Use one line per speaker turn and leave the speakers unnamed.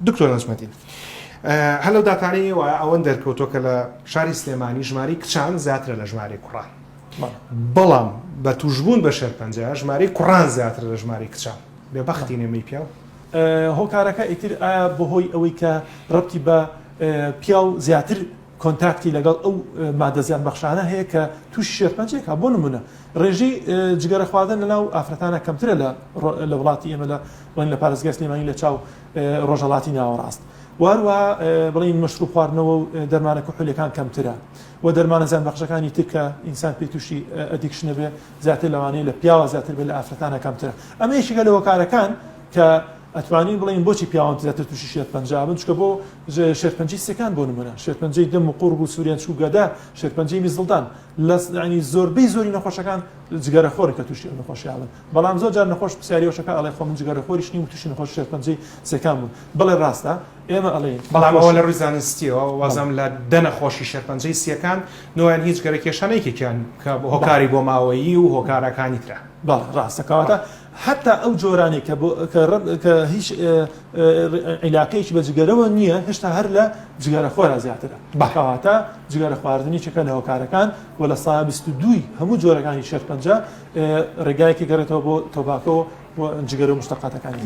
دکتۆر نەجمەدین هەر لەو داتانەی وایە ئەوەن دەرکەوتووە کە لە شاری سلێمانی ژمارەی کچان زیاترە لە ژمارەی کوڕان بەڵام بە توشبوون بە شێرپەنجە ژمارەی کوڕان زیاترە لە ژمارەی کچان بێبەختی نێمەی پیاو.
هۆکارەکە ئیتر ئایا بەهۆی ئەوەی کە ڕەبتی بە پیاو زیاتر contact ی لەگەڵ ئەو مادە زیانبەخشانە هەیە کە تووشی شێرپەنجەیەکە بۆ نمونە ڕێژەی جگەرە خواردن لەناو ئافرەتانە کەمترە لە لە وڵاتی ئێمە لە بڵێن لە پارێزگای سلێمانی لە چاو ڕۆژهەڵاتی ناوەڕاست وهەروەها بڵێین مەشروب خواردنەوە و دەرمانە کحولیەکان کەمترە و دەرمانە زیانبەخشەکانی تر کە ئینسان پێی تووشی addiction بێ زیاتر لەوانەیە لە پیاوە زیاتر بێت لە ئافرەتانە کەمترە ئەمە یەکێکە لە هۆکارەکان کە ئەتوانین بڵێین بۆچی پیاوان زیاتر تووشی شێرپەنجە ئەبن چونکە بۆ شێرپەنجەی سیەکان بۆ نمونە شێرپەنجەی دەم و قوڕگ و سوورێنچک و گەدە شێرپەنجەی میزڵدان لە ینی زۆربەی زۆری نەخۆشەکان جگەرە خۆرن کە تووشی ئەو نەخۆشیە بن بەڵام زۆر جار نەخۆش پرسیاری ئەوشەکە ئەڵێ خۆ من جگەرە خۆریش نیم و تووشی نەخۆش شێرپەنجەی سیەکان بووم بەڵێ ڕاستە ئێمە ئەڵێین
بەڵام ئەوە لە ڕووی زانستیەوە وازم لە دە نەخۆشی شێرپەنجەی سیەکان نۆیان هیچ جگەرەکێشان یەکێکیان کە هۆکاری بۆماوەیی و هۆکارەکانی ترە.
بەڵێ ڕاستە کەواتە حەتا ئەو جۆرانەی کە بۆ کە ڕەب کە هیچ عیلاقەیەکی بە جگەرەوە نییە هێشتا هەر لە جگەرە خۆرا زیاترە کەواتە جگەرە خواردن یەکێکە لە هۆکارەکان و لە سا 22 هەموو جۆرەکانی شێرپەنجە ڕێگایەکی گەڕێتەوە بۆ tobacco و جگەرە و مشتەقاتەکانی.